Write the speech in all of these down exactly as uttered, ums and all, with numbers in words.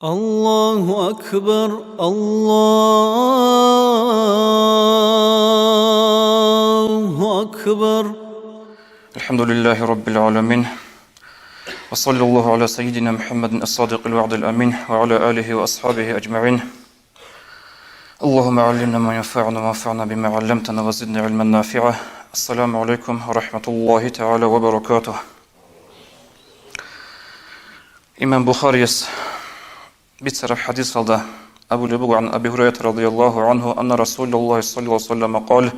الله أكبر، الله أكبر. الحمد لله رب العالمين. وصلى الله على سيدنا محمد الصادق الوعد الأمين وعلى آله وأصحابه أجمعين. اللهم علمنا ما ينفعنا وانفعنا بما علمتنا وزدنا علما نافعا. السلام عليكم ورحمة الله تعالى وبركاته. Имам Бухарияс бицараб хадисалда абулеб буго, عن أبي هريرة رضي الله عنه أن رسول الله صلى الله عليه وسلم قال: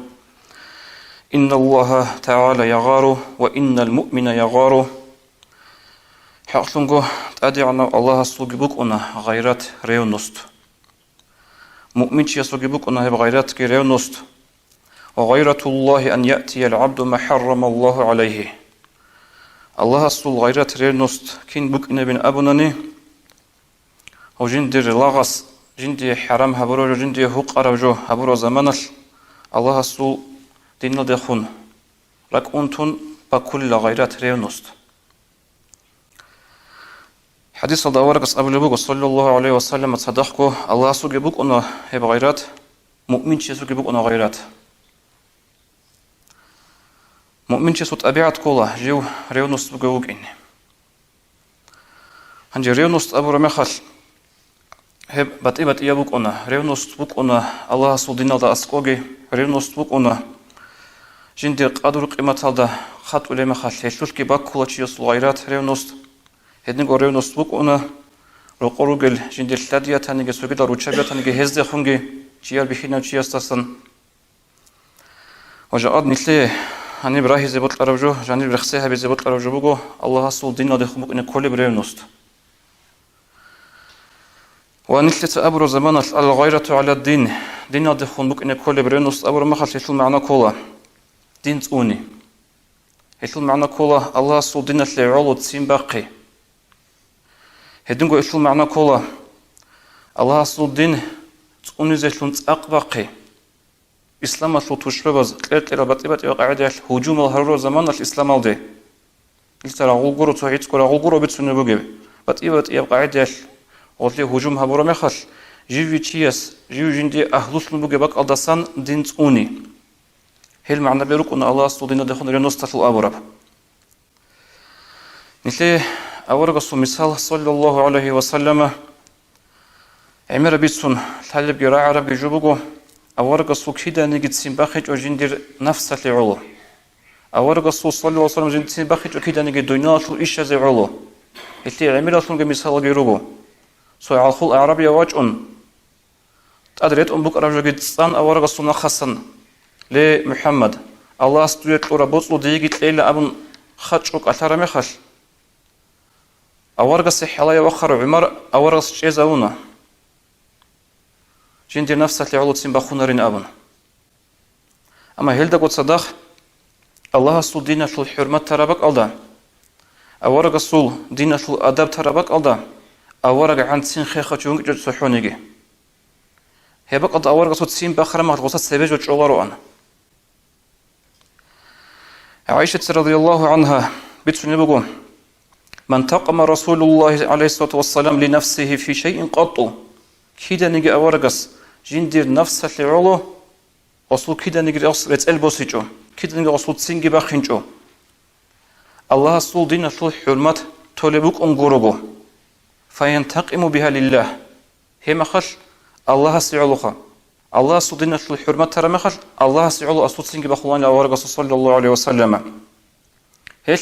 إن الله تعالى يغار وإن المؤمن يغار. ХӀакълъунго, ТӀадегӀанав Аллагьасулги букӀуна гъайрат, ревность. Муъминчиясулги букӀуна гьеб гъайратги ревность. وغيرة الله أن يأتي العبد ما حرم الله عليه. Аллагьасул гъайрат, ревность кин букӀинабин абунани, гьав жиндир лагъас, жиндие хӀарам гьабурав жо, жиндие гьукъарав жо гьабурав заманалъ Аллагьасул диналдехун ракӀун тун баккулила гъайрат, ревность. ХӀадисалда аварагас абулеб буго, саллаллагьу гӀалайгьи ва саллам, цадахъго Аллагьасулги букӀуна гьеб гъайрат, муъминчиясулги букӀуна гъайрат. Муъминчиясул тӀабигӀат ккола жив ревность бугев вукӀине. Гьанже ревность абураб мехалъ, гьеб батӀи-батӀияб букӀуна. Ревность букӀуна Аллагьасул диналда аскӀоги, ревность букӀуна жиндир къадру-къиматалда хатӀулеб мехалъ, гьелъулъги баккула чиясул гъайрат, ревность. Гьединго ревность букӀуна рокъор ругел жиндир лъадиятаниги, цогидал руччабиятаниги гьездехунги, чияр бихьинав чиясдасан. Ва жакъад нилъее гьаниб рагьизе бокьараб жо, жаниб рехсей гьабизе бокьараб жо буго Аллагьасул диналдехун букӀине кколеб ревность. Ва нилъеца абураб заманалъ الغيرة على الدين, диналдехун букӀине кколеб ревность абураб мехалъ, гьелъул магӀна ккола дин цӀуни. Гьелъул магӀна ккола Аллагьасул диналъе гӀоло ццин бахъи. Гьединго гьелъул магӀна ккола Аллагьасул дин цӀунизелъун цӀакъ бахъи. Исламалъул тушбабаз кьер-кьерал, батӀи-батӀияб къагӀидаялъ гьужумал гьарураб заманалъ исламалде, дица рагъул гуро, цо гӀицӀго рагъул гуро бицунеб бугеб, батӀи-батӀияб къагӀидаялъ гъолъие гьужум гьабураб мехалъ, живги чияс жив жиндие агьлулъун бугеб бакӀалдасан дин цӀуни. Гьел магӀнаби рукӀуна Аллагьасул диналдехун ревносталъул абураб. Нилъее аварагасул мисал, саллаллагьу гӀалайгьи ва саллама, гӀемераб бицун лъалебги рагӀарабги жо буго, аварагасул киданиги ццин бахъичӀо жиндир нафсалъе гӀоло. Аварагасул, саллаллагьу гӀалайгьи ва саллам, жиндир ццин бахъичӀо киданиги дуниялалъул ишазе гӀоло. Гьелъие гӀемералъунги мисалги руго. Цо гӀалхул агӀрабияв вачӀун, тӀад ретӀун букӀараб жоги цӀан аварагасул нахъасан: «Ле, МухӀаммад, Аллагьас дуе кьураб боцӀул диеги кьейила», — абун, хачӀо кӀалъараб мехалъ, аварагасе хӀалае вахъарав ГӀумар аварагас чӀезавуна, жиндир нафсалъе гӀоло ццин бахъунарин абун. Амма гьелдаго цадахъ Аллагьасул диналъул хӀурмат тараб бакӀалда, аварагасул диналъул адаб тараб бакӀалда, авараг гӀанцин хехав чи вугичӀо цохӀониги. Гьеб бакӀалда аварагасул ццин бахъараб мехалъ гъоса цебе жо чӀолароан. ГӀайшаца, радияллагьу гӀангьа, бицунеб буго: «Ма нтакъама Расулуллагьи, гӀалайгьиссалату вассалам, ли нафсигьи фи шайин къатту». Киданиги аварагас жиндир нафсалъе гӀоло гъосул киданиги рехс рецӀел босичӀо, киданиги гъосул ццинги бахъинчӀо. Аллагьасул диналъул хӀурмат толеб букӀун гурого. «Фаянтакъиму бигьа лиллагь». Гьеб мехалъ Аллагьасе гӀолоха. Аллагьасул диналъул хӀурмат тараб мехалъ, Аллагьасе гӀоло гъосул ццинги бахъулаан аварагасул, саллаллагьу гӀалайгьи ва саллама. Гьелъ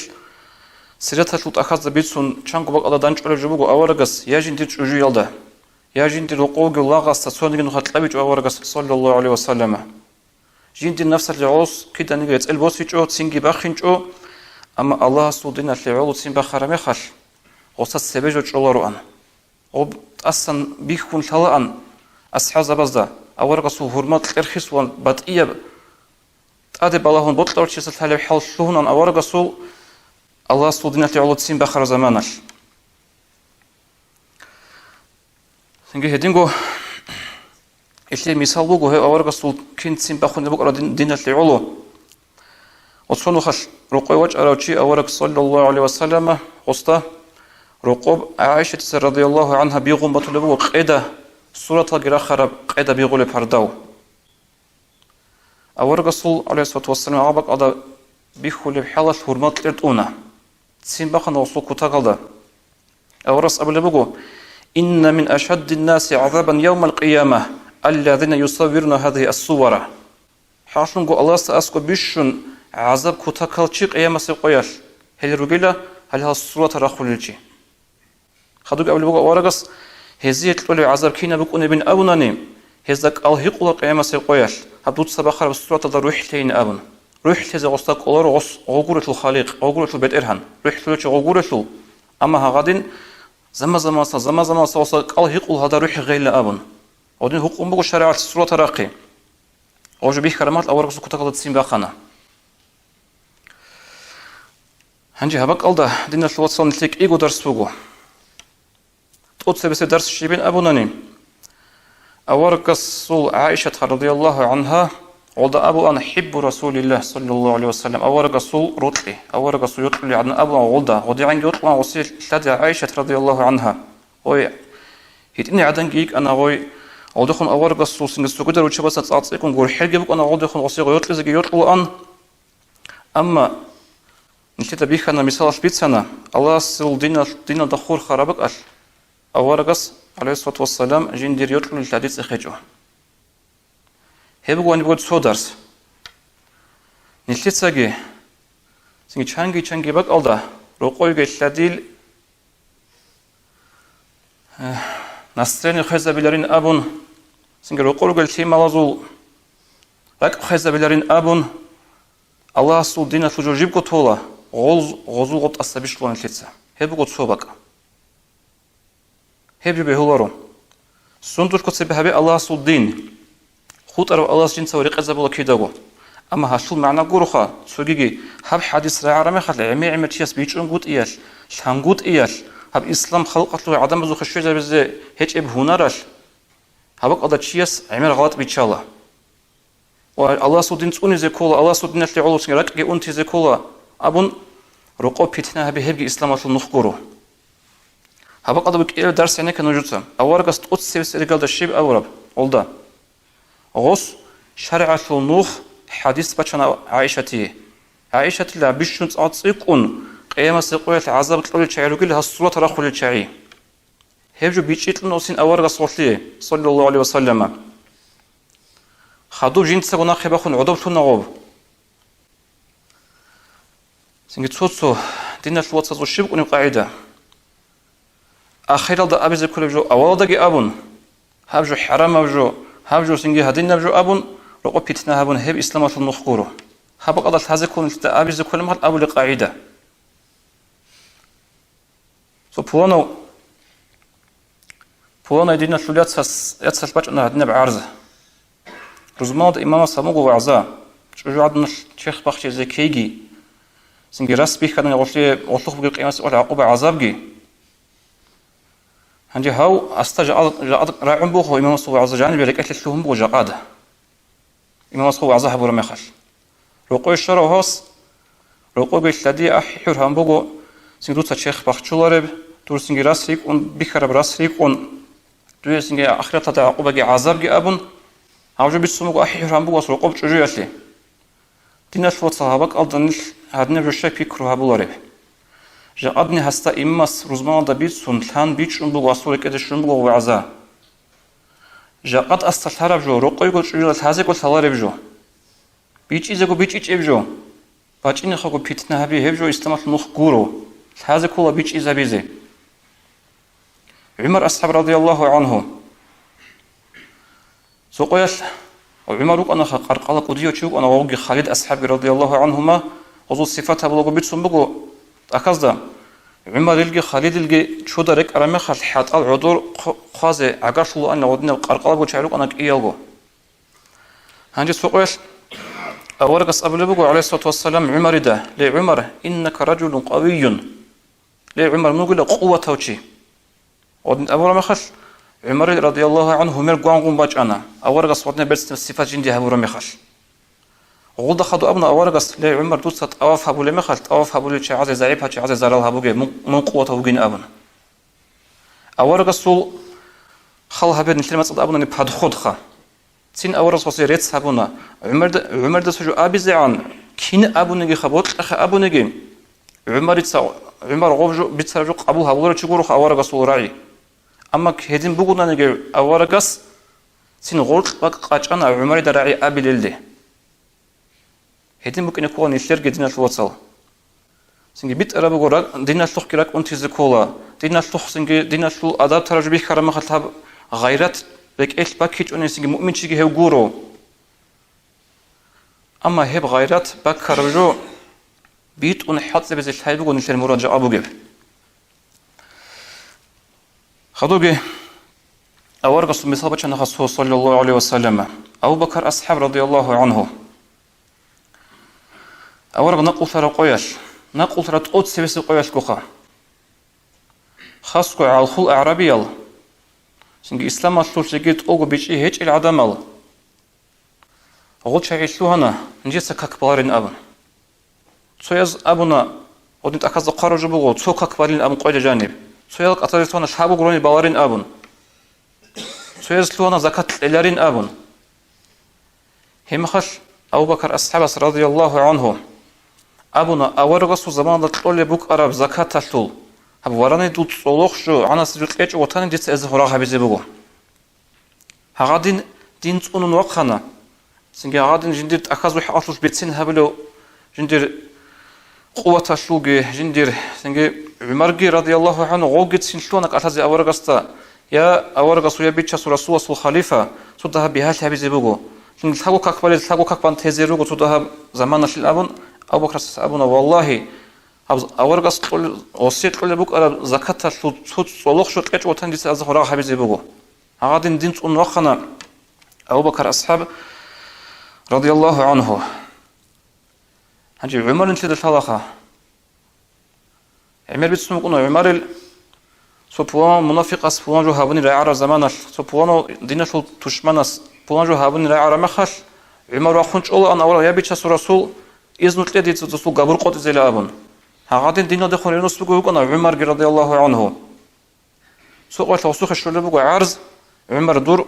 сираталъул тӀахьазда бицун чанго бакӀалда данчӀолеб жо буго аварагас я жиндир чӀужуялда, я жиндир рокъовги лагъасда цониги нухалъ кьабичӀо аварагас, саллаллагьу гӀалайгьи ва саллама. Жиндир нафсалъе гӀолос киданиги рецӀел босичӀо, ццинги бахъинчӀо, амма Аллагьасул диналъе гӀоло ццин бахъараб мехалъ, гъоса цебе жо чӀолароан. Гъоб тӀасан бихьун лъалаан асхӀабзабазда, аварагасул гьурмат кьерхисулан батӀияб, тӀаде балагьун бокьарав чиясда лъалеб хӀал лъугьунаан аварагасул, Аллагьасул диналъе гӀоло ццин бахъараб заманалъ. Цинги гьединго, гьелъие мисал буго гьев аварагасул кин ццин бахъунеб букӀараб дин-, диналъе гӀоло. Оцо нухалъ рокъове вачӀарав чи авараг, саллаллагьу гӀалайгьи ва саллама, гъосда: Рокъоб ГӀайшатица радияллагьу гӀангьа бигъун батулеб буго къеда, сураталги рахараб къеда бигъулеб пардав. Аварагасул, гӀалайгьиссалату вассалам, гьаб бакӀалда бихьулеб хӀалалъ гьурмал кьертӀуна. Ццин бахъана гъосул кутакалда. Аварагас абулеб буго: «Инна мин ашаддин-наси гӀазабан явмал къияма аллазина юсаввируна гьазигьи ас-сувара». ХӀакълъунго Аллагьасда аскӀоб бищун гӀазаб кутакал чи къиямасеб къоялъ гьел ругила гьале гьал суратал рахъулел чи. Хадубги абулеб буго аварагас: «Гьезие кьолеб гӀазаб кинаб букӀунебин абунани, гьезда кӀал гьикъула къиямасеб къоялъ, гьаб дуца бахараб сураталда рухӀ лъейин абун. РухӀ лъезе гъосда кӀоларо гъос гъогурелъул Халикъ, гъогурелъул БетӀергьан, рухӀ лъолев чи гъогурелъул, амма гьагъадин заман-заманаса, заман-заманаса гъосда кӀал гьикъула гьалда рухӀ гъейила», — абун. Гъодин гьукъун буго шаригӀаталъ суратал рахъи. Гъов жо бихьараб мехалъ аварагасул кутакалда ццин бахъана. Гьанже гьаб бакӀалда, диналъул вацал, нилъее кӀиго дарс буго. ТӀоцебесеб дарс щибин абунани, аварагасул ГӀайшат радияллагьу гӀангьа гъолда абуан: «ХӀиббу Расулиллагь саллаллагьу гӀалайгьи ва саллам», аварагасул рокьи, аварагасул йокьулел гӀадин абуан гъолда, гъодигӀанги йокьуан гъосие лъади ГӀайшат радияллагьу гӀангьа. Гъой, гьитӀинал гӀаданги йикӀана гъой, гъолдехун аварагасул цинги цогидал руччабазда цӀакъ цӀикӀкӀун гурхӀелги букӀана гъолдехун, гъосие гъой йокьизеги йокьулаан. Амма нилъеда бихьана, мисалалъ бицана, Аллагьасул диналъ-, диналда хурхараб бакӀалъ, аварагас, гӀалайгьиссалату вассалам, жиндир йокьулел лъади цӀехечӀо. Гьеб буго гьаниб цо дарс. Нилъецаги цинги чанги-чанги бакӀалда рокъойги лъадил, э, настроение хвезабиларин абун, цинги рокъор ругел лъималазул ракӀ хвезабиларин абун, Аллагьасул диналъул жо жибго тола, гъоз-, гъозул гъоб тӀаса бищулаан нилъеца. Гьеб буго цо бакӀ. Гьеб жо бегьуларо. Сундулъго цебе гьабе Аллагьасул дин. ХутӀарав Аллагьас жинца рекъезабула кидаго. Амма гьалъул магӀна гуроха, цогиги гьаб хӀадис рагӀараб мехалъ гӀемер-гӀемер чияс бичӀчӀунгутӀиялъ, лъангутӀиялъ, гьаб ислам халкъалъул гӀадамазухъе щвезабизе гьечӀеб гьунаралъ, гьаб бакӀалда чияс гӀемер гъалатӀ биччала. Ва Аллагьасул дин цӀунизе ккола, Аллагьасул диналъе гӀоло цинги ракӀги унтизе ккола абун, рокъоб питна гьаби гьебги исламалъул нух гуро. Гьаб бакӀалда кӀиабилеб дарс гьенекке нужеца. Аварагас тӀоцебесеб иргалда щиб абураб гъолда? Гъос шаригӀалъул нух хӀадис бачана ГӀайшатие. ГӀайшатила бищун цӀакъ цӀикӀкӀун, къиямасеб къоялъ гӀазаб кьолел чагӀи ругел гьас сурат рахъулел чагӀи. Гьеб жо бичӀчӀи кьун осин аварагас гъолъие, саллаллагьу гӀалайгьи ва саллама. Хадуб жинцаго нахъе бахун гӀодоб лъуна гъоб. Цинги цо-цо диналъул вацазул щиб букӀунеб къагӀида? Ахиралда абизе кколеб жо авалалдаги абун, гьаб жо хӀарамаб жо, гьаб жо цинги гьадинаб жо абун, рокъоб питна гьабун, гьеб исламалъул нух гуро. Гьаб бакӀалда лъазе кколелда абизе кколеб мехалъ абулеб къагӀида. Цо пуланав, пуланай диналъул яцас, яцалъ бачӀана гьадинаб гӀарз. Рузманалда имамас гьабун буго вагӀза, чӀужугӀаданалъ черх бахчизе ккейги, цинги рас бихьанани гъолъие гъолъухъ бугеб къиямасеб къоялъ гӀакъуба-гӀазабги. Гьанже гьав аста жакъа-, жакъа рагӀун буго имамасул вагӀза, жанибе рекӀелъе лъугьун буго жакъа. Имамасул вагӀза гьабураб мехалъ. Рокъове щварав гьас, рокъовеги лъадие ахӀи-хӀур гьабун буго, цинги дуца черх бахчулареб, дур цинги рас рикӀкӀун, бихьараб рас рикӀкӀун, дуе цинги ахираталда гӀакъубаги гӀазабги абун, гьаб жо бицун буго, ахӀи-хӀур гьабун буго гьас рокъоб чӀужуялъе. Диналъул вацал, гьаб бакӀалда нилъ гьадинаб жо щай пикру гьабулареб? Жакъадни гьасда имамас рузманалда бицун, лъан бичӀчӀун буго, гьасул рекӀеде щун буго вагӀза. Жакъад аста лъараб жо, рокъойго чӀужуялъ лъазего лъалареб жо. БичӀчӀизего бичӀчӀичӀеб жо. БачӀинехъего питна гьаби, гьеб жо исламалъул нух гуро. Лъазе ккола бичӀчӀизабизе. ГӀумар асхӀаб радияллагьу гӀангьу. Цо къоялъ ГӀумар вукӀанаха, къаркъала кӀудияв чи вукӀана, ва вугги Халид асхӀабги радияллагьу гӀангьума, гъозул сифат гьабулаго бицун буго тӀахьазда. ГӀумарилги Халидилги чуда рекӀараб мехалъ хӀатӀал гӀодор хъ-, хъвазе гӀагарлъулаанила гъодинаб къаркъалабго чагӀи рукӀана кӀиялго. Гьанже цо къоялъ аварагас абулеб буго, гӀалайгьиссалату вассалам, ГӀумарида: «Ле, ГӀумар, иннака ражулун къавийюн». Ле, ГӀумар, мун вугила къуватав чи. Гъодин абураб мехалъ, ГӀумарил радияллагьу гӀангьу гьумер гвангъун бачӀана, аварагас гъодинаб берцинаб сифат жинди гьабураб мехалъ. Гъолда хадуб абуна аварагас: «Ле, ГӀумар, дуца тӀаваф гьабулеб мехалъ, тӀаваф гьабулел чагӀазе загӀипал чагӀазе зарал гьабуге, мун, мун къуватав вугин», — абун. Аварагасул хал гьабе нилъер мацӀалда абунани подходха. Цин аварагас гъосе рецц гьабуна. ГӀумарда-, ГӀумардаса жо абизегӀан, кин абунигиха, бокьахъе абуниги, ГӀумарица, ГӀумар гъов жо, бицараб жо къабул гьабуларев чи гуроха аварагасул рагӀи. Амма гьедин бугонаниги аварагас цин гъоркь бакӀ къачӀана ГӀумарида рагӀи абилелде. Гьедин букӀине ккола нилъерги, диналъул вацал. Цинги битӀараб буго, ракӀ-, диналъухъги ракӀ унтизе ккола, диналъухъ цинги диналъул адаб тараб жо бихьараб мехалъ гьаб гъайрат рекӀелъ баккичӀони цинги муъминчиги гьев гуро. Амма гьеб гъайрат баккараб жо битӀун хӀалтӀизабизе лъай буго нилъер мурад жакъа бугеб. Хадубги аварагасул мисал бачана Расул саллаллагьу гӀалайгьи ва саллама, Абу Бакар асхӀаб радияллагьу гӀангьу. Авараг накъулъараб къоялъ, накъулъараб тӀоцебесеб къоялъгоха. Хасго гӀалхул агӀрабиял, цинги исламалъулъеги тӀолго бичӀчӀи гьечӀел гӀадамал, гъол чагӀи лъугьана, нижеца как баларин абун. Цояз абуна, гъодин тӀахьазда хъвараб жо буго, цо как балин абун къоялда жаниб. Цоял кӀатазе лъугьана, лъабго грони баларин абун. Цояз лъугьана, закат кьеларин абун. Гьебмехалъ Абу Бакар асхӀабас радияллагьу гӀангьу абуна, аварагасул заманалда кьолеб букӀараб закаталъул, гьаб варанидул цӀолохъ жо, гӀанасеб жо кьечӀого ватани, дица гьезда рагъ гьабизе буго. Гьагъадин дин цӀунун вахъана. Цинги гьагъадин жиндир тӀахьазул хӀакъалъулъ бицин гьабулев жиндир къуваталъулги, жиндир цинги ГӀумарги радияллагьу гӀангьу, гъовги цин лъугьана кӀалъазе аварагасда: «Я аварагасул, я Бичасул Расуласул халифа, цо дагьаб бигьалъи гьабизе буго. Цинги лъабго как балел, лъабго как бан тезе руго цо дагьаб заманалъил», — абун, Абу Бакрас абуна: «Валлагьи, гьаб аварагас кьол-, гъосе кьолеб букӀараб закаталъул цо цӀолохъ жо кьечӀого ватани, дица гьезда рагъ гьабизе буго». Гьагъадин дин цӀун вахъана Абу Бакар асхӀаб радияллагьу гӀангьу. Гьанже ГӀумар нилъеда лъалаха. ГӀемер бицун букӀуна ГӀумарил, цо пуланав мунафикъас пулан жо гьабунин рагӀараб заманалъ, цо пуланав диналъул тушманас пулан жо гьабунин рагӀараб мехалъ, ГӀумар вахъун чӀолаан авараг: «Я Бичасул Расул, изну кье дица досул габур къотӀизейилан», — абун. Гьагъадин диналдехун ренус буго вукӀана ГӀумарги радияллагьу гӀангьу. Цо къоялъ гъосухъе щолеб буго гӀарз: «ГӀумар, дур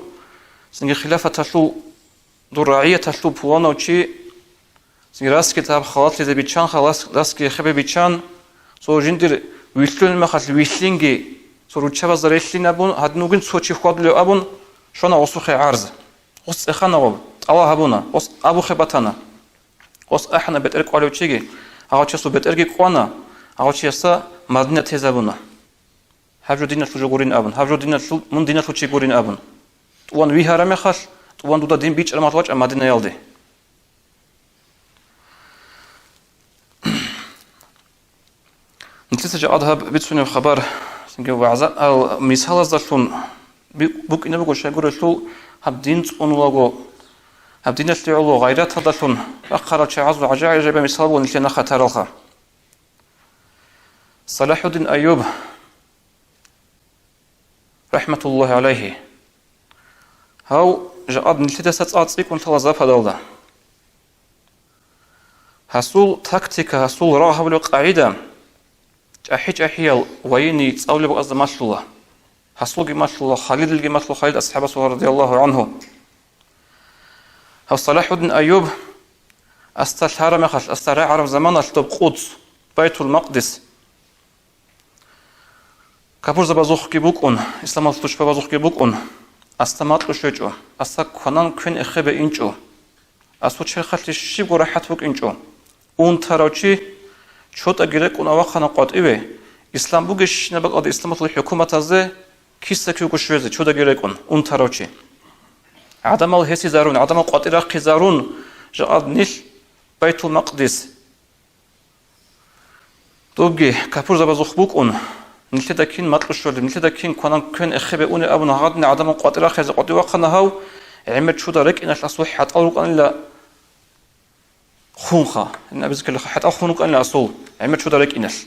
цинги хилафаталъул, дур рагӀияталъул пуланав чи цинги расги дагьаб халатлъизе биччан, халас-, расги хебе биччан, цо жиндир вилълъунеб мехалъ вилълъинги, цо руччабазда релълъин абун, гьадин вугин цо чи хьвадулев», — абун, щвана гъосухъе гӀарз. Гъос цӀехана гъоб, тӀалаб гьабуна, гъос абухъе батана. Гъос ахӀана бетӀер кӀвалев чиги, гьав чиясул бетӀерги кӀвана, гьав чиясда Мадина тезабуна. «Гьаб жо диналъул жо гурин», — абун, «гьаб жо диналъул, мун диналъул чи гурин», — абун. «ТӀуван вигьараб мехалъ, тӀуван дуда дин бичӀчӀараб мехалъ вачӀа Мадинаялде». Нилъеца жакъа гьаб бицунеб хабар, цинги вагӀза-, ал, мисалаздалъун би-, букӀине буго, щайгурелъул гьаб дин цӀунулаго, гьаб диналъе гӀоло гъайраталдалъун рахъарал чагӀазул гӀажаиб-гӀажаибал мисал буго нилъее нахъа таралха. Салахьуддин Айюб, рахӀматуллагьи гӀалайгьи, гьав жакъа нилъедаса цӀакъ цӀикӀкӀун лъала Западалда. Гьасул тактика, гьасул рагъ гьабулеб къагӀида чӀахӀи-чӀахӀиял военный цӀалулеб бакӀазда малъула. Гьасулги малъула, Халидилги малъула, Халид асхӀабасул радияллагьу гӀангьу. Гьав Салахьуддин Айюб аста лъараб мехалъ, аста рагӀараб заманалъ доб Къудс, Байтул-Макъдис, капурзабазухъги букӀун, исламалъул тушбабазухъги букӀун, аста макьу щвечӀо, аста кванан квен эхебе инчӀо. Асул черхалъе щибго рахӀат букӀинчӀо. Унтарав чи чотӀаги рекӀун авахъана къватӀиве, ислам бугебщинаб бакӀалда исламалъул хӀукуматазде киса-кивго щвезе чотӀаги рекӀун унтарав чи. ГӀадамал гьесизарун, гӀадамал къватӀир рахъизарун, жакъа нилъ Байтул-Макъдис, добги капурзабазухъ букӀун, нилъеда кин макьу щолеб, нилъеда кин кванан квен эхебе унеб абун гьагъадин гӀадамал къватӀир рахъизе къватӀивахъана гьав, гӀемер чуда рекӀиналъ асул хӀатӀал рукӀанила хунха. Гьадин абизе ккелаха, хӀатӀал хун рукӀанила асул, гӀемер чуда рекӀиналъ.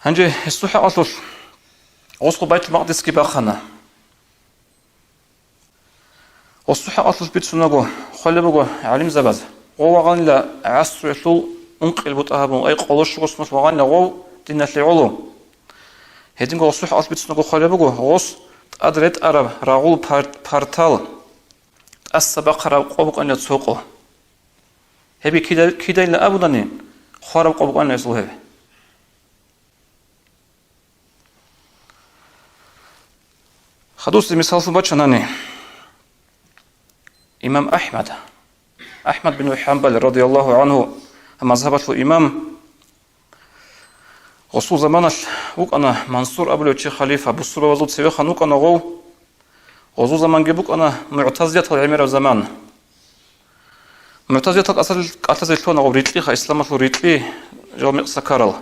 Гьанже гьесул хӀакъалъулъ гъосго Байтул-Макъдисги бахъана. Гъосул хӀакъалъулъ бицунаго, хъвалеб буго гӀалимзабаз, гъов вагъанила гӀасруялъул ункъел бутӀа гьабун, ай къоло щуго соналъ вагъанила гъов диналъе гӀоло. Гьединго гъосул хӀалалъ бицунго хъвалеб буго, гъос тӀад ретӀараб рагъул пар-, партал тӀаса бахъараб къо букӀанила цо къо. Гьебги кида-, кидайилан абунани, хвараб къо букӀанила гьесул гьеб. Хадусде мисаллъун бачанани, имам АхӀмад, АхӀмад бин ХӀамбал, радияллагьу гӀангьу, мазгьабалъул имам, гъосул заманалъ вукӀана Мансур абулев чи халифа, бусурбабазул цевехъан вукӀана гъов. Гъозул заманги букӀана мугӀтазилатал гӀемераб заман. МугӀтазилатал кӀалъазе лъугьана гъоб рикьиха, исламалъул рикьи, жал мекъса ккарал.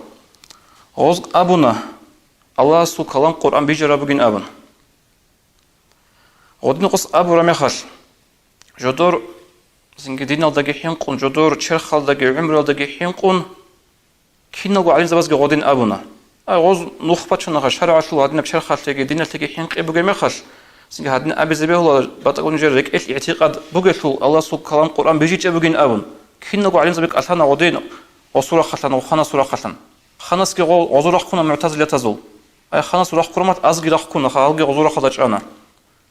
Гъоз абуна, Аллагьасул калам Къуръан бижараб бугин абун. Гъодин гъос абураб мехалъ, жодор цинги диналдаги хӀинкъун, жодор черхалдаги гӀумруялдаги хӀинкъун, киналго гӀалимзабазги гъодин абуна. Ай, гъоз нух бачанаха шаргӀалъул гьадинаб черхалъеги диналъеги хӀинкъи бугеб мехалъ, цинги гьадин абизе бегьула батӀа-, гьунжер рекӀелъ игӀтикъад бугелъул Аллагьасул калам Къуръан бижичӀеб бугин абун. Киналго гӀалимзаби кӀалъана гъодин гъосул рахъалъан, гъо ханасул рахъалъан. Ханасги гъо-, гъозул рахъуна мугӀтазилатазул. Ай, ханасул рахъураб мат азги рахъуна, ха, гьалги гъозул рахъалда чӀана.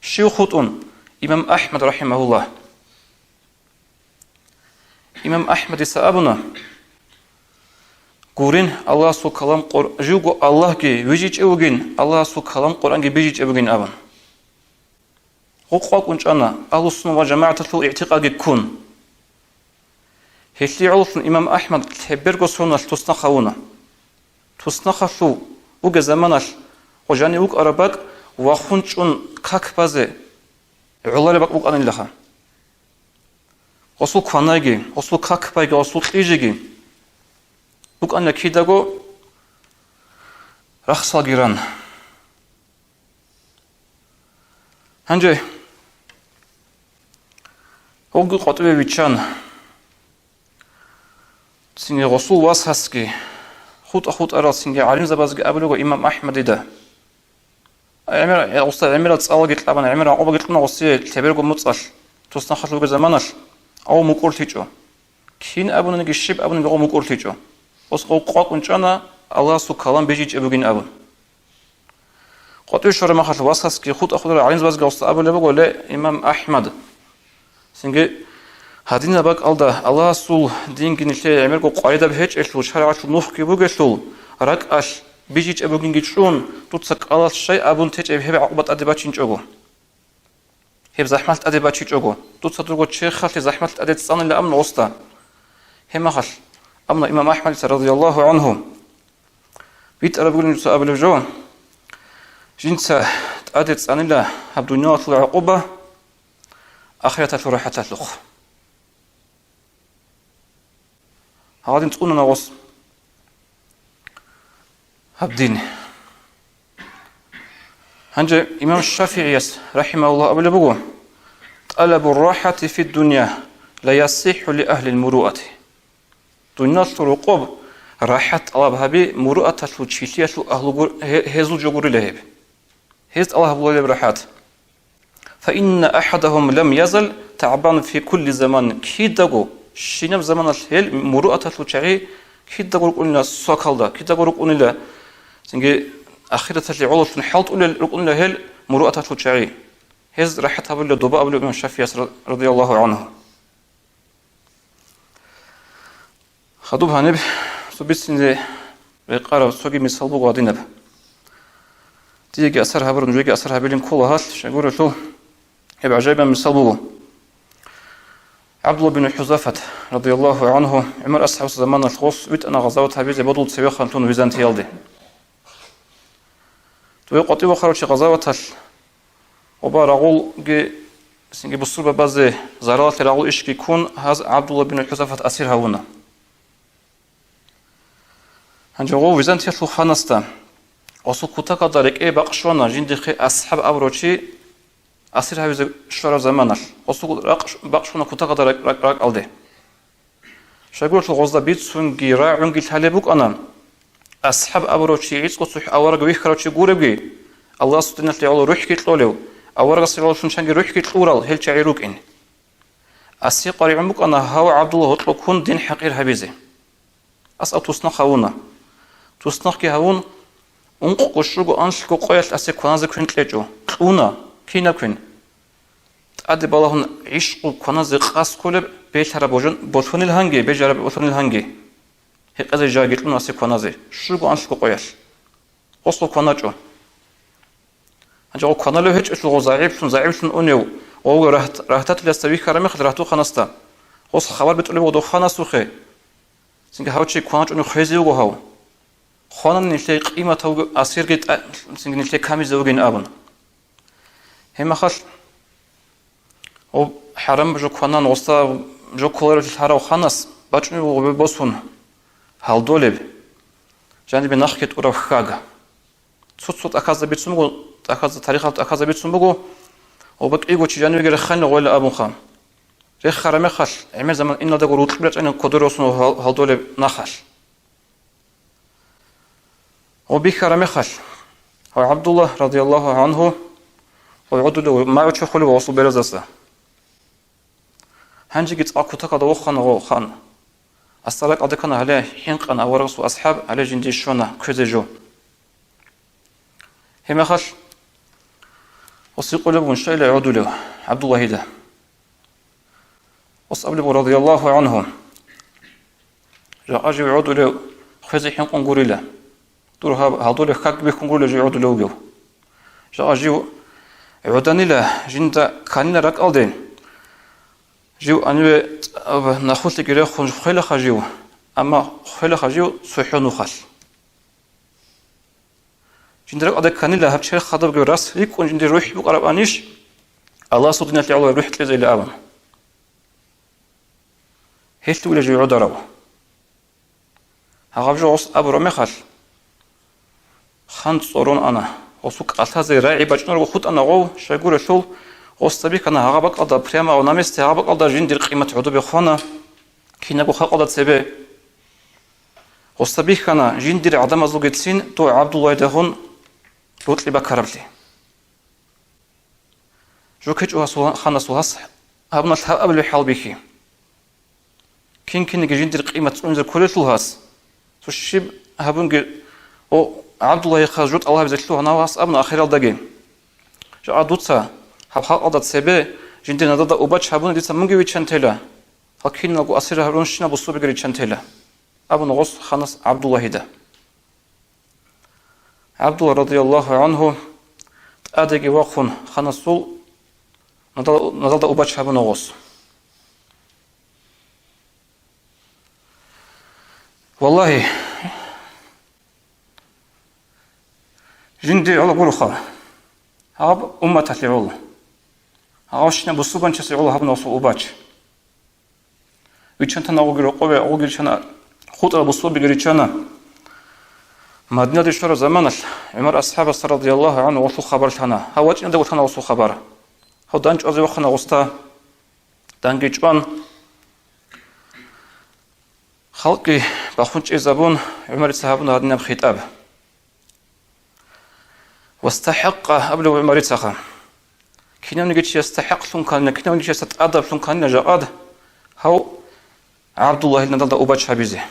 Щив хутӀун? Имам АхӀмад, рахӀимагьуллагь. Имам АхӀмадица абуна, гурин, Аллагьасул калам Къур-, живго Аллагьги вижичӀев вугин, Аллагьасул калам Къуръанги бижичӀев вугин абун. Гъукъ вакӀун чӀана, Агьлусунна ва ЖамагӀаталъул игӀтикъадги ккун. Гьелъие гӀололъун имам АхӀмад лъеберго соналъ туснахъ гьавуна. Туснахъалъув вугеб заманалъ гъо жанив вукӀараб бакӀ вахун чӀун как базе гӀолареб бакӀ букӀанилаха. Гъосул кванайги, гъосул как байги, гъосул кьижиги букӀанила кидаго рахсалги ран. Гьанже гьоги къватӀиве виччан, цинги гъосул васасги, хутӀа-хутӀарал цинги гӀалимзабазги абулего имам АхӀмадида. ГӀемер-, гъосда гӀемерал цӀалаги кьабана, гӀемерал гӀакъубаги кьуна гъосие лъеберго моцӀалъ, туснахъалъ вугеб заманалъ, гъов мукӀурлъичӀо. Кин абуниги, щиб абуниги гъов мукӀурлъичӀо. Гъос гъов къвакӀун чӀана, Аллагьасул калам бижичӀеб бугин абун. КъватӀив щвараб мехалъ васасги хутӀа-хутӀарал гӀалимзабазги гъосда абулеб буго, ле, имам АхӀмад. Цинги гьадинаб бакӀалда Аллагьасул динги нилъее гӀемерго къваридаб гьечӀелъул, шаргӀалъул нухги бугелъул, ракӀалъ бижичӀеб бугинги чӀун, дуца кӀалалъ щай абун течӀеб гьеб гӀакъуба тӀаде бачинчӀого. Гьеб захӀмалъ тӀаде бачичӀого, дуца дурго черхалъе захӀмалъ тӀаде цӀанила абун гъосда. Гьеб мехалъ абуна имам АхӀмадица, радияллагьу гӀангьу, битӀараб бугин дуца абулеб жо, жинца тӀаде цӀанила гьаб дуниялалъул гӀакъуба ахираталъул рахӀаталъухъ. Гьадин цӀунана гъос гьаб дин. Гьанже имам ШафигӀияс, рахӀимагьуллагь, абулеб буго: «ТӀалабу рахӀати фи дунья ла ясихӀу ли агьлил муруати». Дуниялалъул рокъоб рахӀат тӀалаб гьаби муруаталъул чилъиялъул агьлугур-, гье-, гьезул жо гурила гьеб. Гьез тӀалаб гьабулеб рахӀат. «Фа инна ахӀадагьум лам язал тагӀбан фи кулли заман», кидаго, щинаб заманалъ гьел муруаталъул чагӀи кидаго рукӀунила свакалда, кидаго рукӀунила, цинги ахираталъе гӀололъун хӀалтӀулел рукӀунила гьел муруаталъул чагӀи. Гьез рахӀат гьабулила доба абулеб имам ШафигӀияс ра-, радияллагьу гӀангьу. Хадуб гьаниб цо бицине рекъараб цоги мисал буго гьадинаб. Диеги асар гьабураб, нужеги асар гьабилин ккола гьалъ, щайгурелъул гьеб гӀажаибаб мисал буго. ГӀабдулла бин ХӀузафат, радияллагьу гӀангьу, ГӀумар асхӀабасул заманалъ гъос витӀана гъазават гьабизе бодул цевехъанлъун Византиялде. Цо къватӀив вахарав чи гъазаваталъ, оба рагъулги, цинги бусурбабазе заралалъе рагъул ишги ккун, гьаз ГӀабдулла бин ХӀузафат асир гьавуна. Гьанже гъов Византиялъул ханасда гъосул кутакалда рекӀее бакъ щвана жиндихъе АсхӀаб абурав чи асир гьавизе щвараб заманалъ, гъосул ракъ-, бакъ щвана кутакалда ракӀ-, ракӀ-, ракӀалде. Щайгурелъул гъозда бицунги рагӀунги лъалеб букӀана, АсхӀаб абурав чи, гӀицӀго цохӀо авараг вихьарав чи гуревги, Аллагьасул диналъе гӀоло рухӀги кьолев, аварагасде гӀололъун чанги рухӀги кьурал гьел чагӀи рукӀин. Асие къваригӀун букӀана гьав ГӀабдулла гьоркьоб ккун дин хӀакъир гьабизе. Ас гьав туснахъ гьавуна. Туснахъги гьавун, Ункъго, щуго, анлъго къоялъ асе кваназе квен кьечӀо. Кьуна, кинаб квен? ТӀаде балагьун гӀишкъу кваназе къасд кколеб, белъараб божун-, болъонил гьанги, бежараб болъонил гьанги. Гьекъезе жаги кьуна асе кваназе, щуго, анлъго къоялъ. Гъосул кваначӀо. Гьанже гъо кваналев гьечӀелъул гъо загӀиплъун, загӀиплъун унев, гъовго рагьт-, рагьтатиласда вихьараб мехалъ рагьтухъанасда. Гъос хабар битӀулеб гъодов хванасухъе. Цинги гьав чи кваначӀони хвезе вуго гьав. Хванани нилъее къимат гьавги асирги тӀа-, цинги нилъее камизе вугин абун. Гьеб мехалъ, гъо хӀарам жо кванан, гъоса жо кколаревлъи лъарав ханас бачӀунеб буго гъобе босун, гьалдолеб, жанибе нахъги тӀураб хьаг. Цо-цо тӀахьазда бицун буго, тӀахьазда, тарихалда тӀахьазда бицун буго, гъоба кӀиго чи жанивеги реханила гъойила абунха. Рехараб мехалъ, гӀемер заман иналдаго рукьби рачӀана кодор росун гьал-, гьалдолеб нахалъ. Гъо бихьараб мехалъ, гьав ГӀабдулла, радияллагьу гӀангьу, гъо гӀодулев, магӀу чорхолев ва гъосул беразаса. Гьанжеги цӀакъ кутакалда вохана гъо хан. Асда ракӀалде ккана гьале хӀинкъана аварагасул асхӀаб, гьале жинде щвана кквезе жо. Гьеб мехалъ, гъос гьикъулеб гун щайила гӀодулев ГӀабдуллагьида. Гъос абулеб, радияллагьу гӀангьу, жакъа жив гӀодулев хвезе хӀинкъун гурила. Дур гьаб гьалдолеб хьаг бихьун гурила жив гӀодулев вугев. Жакъа жив гӀоданила, жинда кканила ракӀалде. Жив гьаниве нахулъеги рехун хвелаха жив, амма хвелаха жив цохӀо нухалъ. Жинда ракӀалде кканила гьаб черх хадубги рас рикӀкӀун жиндир рухӀ букӀарабанищ, Аллагьасул диналъе гӀоло рухӀ кьезейилан абун. Гьелъ вугила жив гӀодарав. Гьагъаб жо гъос абураб мехалъ, хан цӀорон ана. Гъосул кӀалъазе рагӀи бачӀунарого хутӀана гъов, щайгурелъул, гъосда бихьана гьагъаб бакӀалда, прямо гьав на месте гьагъаб бакӀалда жиндир къимат гӀодобе хвана, кинабго халкъалда цебе. Гъосда бихьана жиндир гӀадамазулгицин дов ГӀабдуллагьидагун рокьи баккараблъи. Жо ккечӀо гьасул ханасул гьас гьабуна лъабабилеб хӀалбихьи. Кин-кинеги жиндир къимат цӀунизе кколелъул гьас. Цо щиб гьабунги, о, ГӀабдуллагьихъа жо тӀалабизе лъугьана гьас абуна ахиралдаги. Жакъа дуца гьаб халкъалда цебе жиндир надалда убач гьабуни дица мунги виччан тела. Гьал киналго асир гьарунщина бусурбиги риччан тела, абуна гъос ханас ГӀабдуллагьида. ГӀабдулла радияллагьу гӀангьу тӀадеги вахъун ханасул надал-, надалда убач гьабуна гъос. Валлагьи, жинди гӀоло гуроха, гьаб умматалъе гӀоло, гьавщина бусурбанчасе гӀоло гьабуна гъосул убач. Виччан тана гъоги рокъове, гъоги риччана, хутӀарал бусурбиги риччана. Мадинаде щвараб заманалъ ГӀумар асхӀабас радияллагьу гӀангьу гъолъул хабар лъана. Гьав вачӀиналда вулъана гъосул хабар. Гьав дандчӀвазе вахъана гъосда. Данги чӀван, халкъги бахун чӀезабун, ГӀумарица гьабуна гьадинаб хитӀаб. «ВастахӀакъа», — абулев ГӀумарицаха. Кинавниги чиясда хӀакълъун кканила, кинавниги чиясда тӀадаблъун кканила жакъад гьав ГӀабдуллагьил надалда убач гьабизе.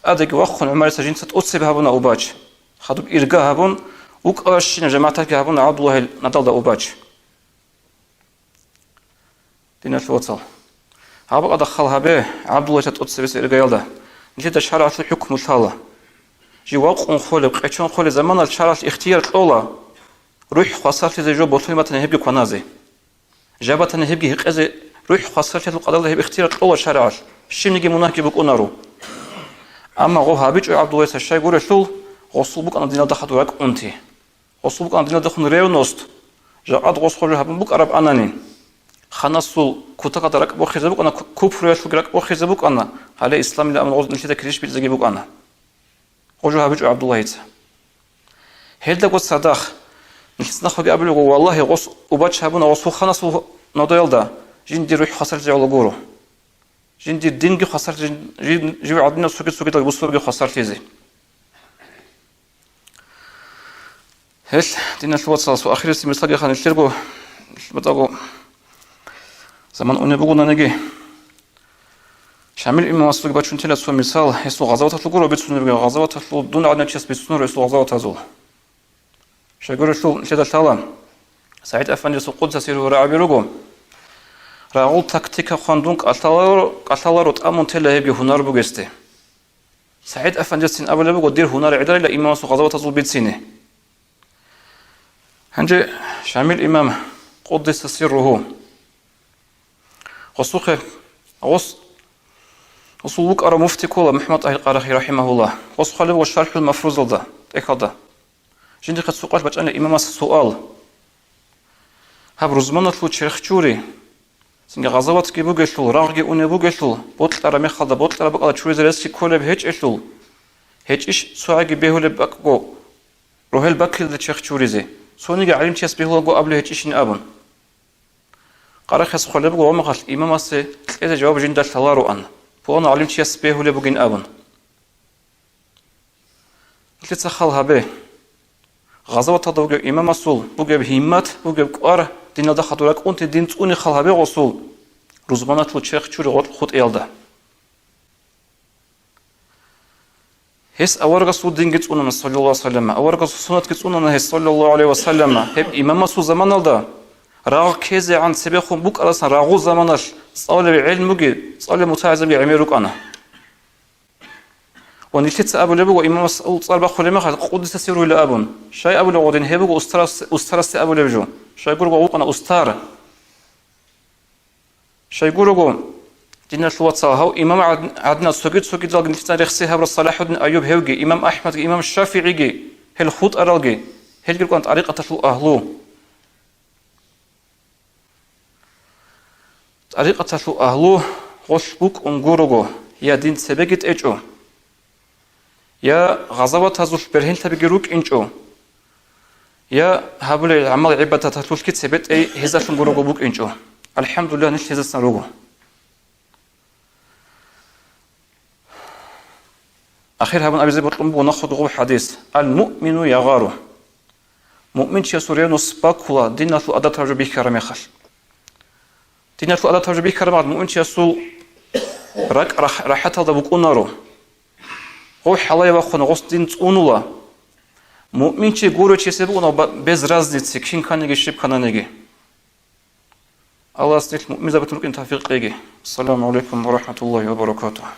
ТӀадеги вахъун ГӀумарица жинца тӀоцебе гьабуна убач. Хадуб ирга гьабун, вукӀарабщинаб жамагӀаталъги гьабуна ГӀабдуллагьил надалда убач. Диналъул вацал, гьаб бакӀалда хал гьабе, ГӀабдуллагьица тӀоцебесеб иргаялда, нилъеда шаргӀалъул хӀукму лъала. Жив вакъун холеб, къечон холеб заманалъ шаргӀалъ ихтияр кьола, рухӀ хвасарлъизе жо болъун батани гьебги кваназе. Жаб батани гьебги гьекъезе, рухӀ хвасарлъиялъул къадаралда гьеб ихтияр кьола шаргӀалъ, щибниги мунагьги букӀунаро. Амма гъо гьабичӀо ГӀабдуллагьица щайгурелъул, гъосул букӀана диналда хадур ракӀ унти. Гъосул букӀана диналдехун ревность, жакъад гъос гъо жо гьабун букӀараб анани. Ханасул кутакалда ракӀ бохизе букӀана, ку-, купруялъулги ракӀ бохизе букӀана, гьале исламилан абун гъоз нилъеда килищ бицӀиги букӀана. Гъо жо гьабичӀо ГӀабдуллагьица. Гьелдаго цадахъ, нилъеца нахъеги абулеб буго, валлагьи, гъос убач гьабуна гъосул ханасул нодоялда, жиндир рухӀ хвасарлъизе гӀоло гуро. Жиндир динги хвасарлъи-, жин-, жив гӀадинав цоги-цогидал бусурги хвасарлъизе. Гьелъ, диналъул вацал, цо ахирисеб мисалги ханилъирго, батӀаго заман унеб бугонаниги, Шамил имамасулги бачун тела цо мисал, гьесул гъазаваталъул гуро бицунебги, гъазаваталъул дун гӀадин чияс бицунеб гьесул гъазаватазул. Щайгурелъул нилъеда лъала, СагӀид Афандиясул къуддиса сирругьу рагӀаби руго, рагъул тактика хъван дун кӀалъаларо, кӀалъаларо тӀамун тела гьебги гьунар бугесде. СагӀид Афандиясцин абулеб буго, дир гьунар гӀедарила имамасул гъазаватазул бицине. Гьанже Шамил имам, къуддиса сирругьу, гъосухъе, гъос, гъосул вукӀарав муфти ккола МухӀаммад ТӀагьир Къарахи рахӀимагьуллагь, гъос хъвалеб ва ШархӀул Мафрузалда, тӀехьалда. Жиндихъе цо къвалъ бачӀана имамас суал. Гьаб рузманалъул черх чури, цинги гъазаватги бугелъул, рагъги унеб бугелъул, бокьараб мехалда бокьараб бакӀалда чуризе рес кколеб гьечӀелъул, гьечӀищ цогӀаги бегьулеб бакӀго, рогьел баккилда черх чуризе, цониги гӀалимчияс бегьулаго абулеб гьечӀищин абун. Къарахияс хъвалеб буго гъомахъалъ имамасе кьезе жаваб жинда лъалароан, пуланав гӀалимчияс бегьулеб бугин абун. Нилъеца хал гьабе. Гъазаваталда вугев имамасул бугеб гьиммат, бугеб кӀвар диналда хадур ракӀунти дин цӀуне хал гьабе гъосул, рузманалъул черх чури гъоркь хутӀиялда. Гьес аварагасул динги цӀунана, саллаллагьу гӀалайгьи ва саллама, аварагасул суннатги цӀунана гьес, саллаллагьу гӀалайгьи ва саллама, гьеб имамасул заманалда рагъ ккезегӀан цебехун букӀарасан рагъул заманалъ цӀалулеб гӀелмуги, цӀалулеб мутагӀилзабиги гӀемер рукӀана. Ва нилъеца абулеб буго, имамасул цӀар бахъулеб мехалъ, къуддиса сирругьула абун. Щай абулеб гъодин, гьеб буго устарас-, устарасде абулеб жо. Щайгурго вукӀана устар. Щайгурого, диналъул вацал, гьав имам гӀад-, гӀадинал цоги-цогидалги нилъеца рехсей гьабурал СалахӀуддин Айюб гьевги, имам АхӀмадги, имам ШафигӀиги, гьел хутӀаралги, гьелги рукӀана тӀарикъаталъул агьлу. ТӀарикъаталъул агьлу гъолъ букӀун гурого, я дин цебеги тӀечӀо, я гъазаватазулъ бергьенлъабиги рукӀинчӀо, я гьабулел гӀамал-гӀибадаталъулъги цебе тӀей гьезалъун гурого букӀинчӀо. АлхӀамдулиллагь, нилъ гьезасан руго. Ахир гьабун абизе бокьун буго нахъего гъоб хӀадис: «Ал-муъмину ягъару». Муъминчиясул ревнус баккула диналъул адатаб жо бихьараб мехалъ. Диналъул адатаб жо бихьараб мехалъ муъминчиясул ракӀ рахӀ-, рахӀаталда букӀунаро. Гъов хӀалае вахъуна, гъос дин цӀунула. Муъминчи гурев чиясе букӀуна ба-, без разницы, кин кканиги, щиб ккананиги. Аллагьас нилъ муъминзабилъун рукӀин тавфикъ кьеги. Ассаламу гӀалайкум ва рахӀматуллагьи ва баракатугьу.